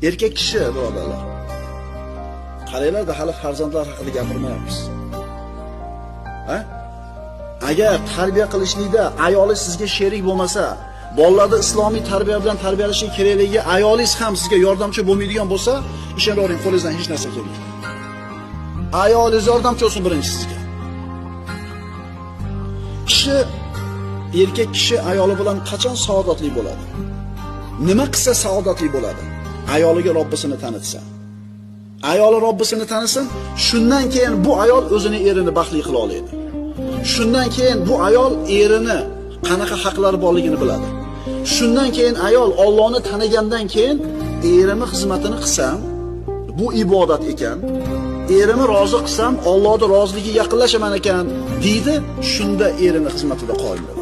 Erkak kishi, birodarlar. Qaranglar, hali farzandlar haqida gapirmayapmiz. Ha? Agar tarbiya qilishlikda ayoli sizga sherik bo'lmasa, bolalarni islomiy tarbiya bilan tarbiyalashi kerakligi ayolingiz ham sizga yordamchi bo'lmaydigan bo'lsa, ishonavering, qo'lingizdan hech narsa kelmaydi. Ayolingiz yordamchi bo'lsin birinchi sizga. Kishi, erkak kishi ayoli bilan qachon saodatli bo'ladi? Nima qilsa saodatli bo'ladi? Ayoliga Robbisini tanitsa. Ayoli Robbisini tanisin, shundan keyin bu ayol o'zini erini baxtli qila oladi. Shundan keyin bu ayol erini qanaqa haqlari borligini biladi. Shundan keyin ayol Allohni tanigandan keyin erimni xizmatini qilsam, bu ibodat ekan. Erimni rozi qilsam, Allohning roziligiga yaqinlashaman ekan deydi, shunda erini xizmatida qoyim bo'ladi.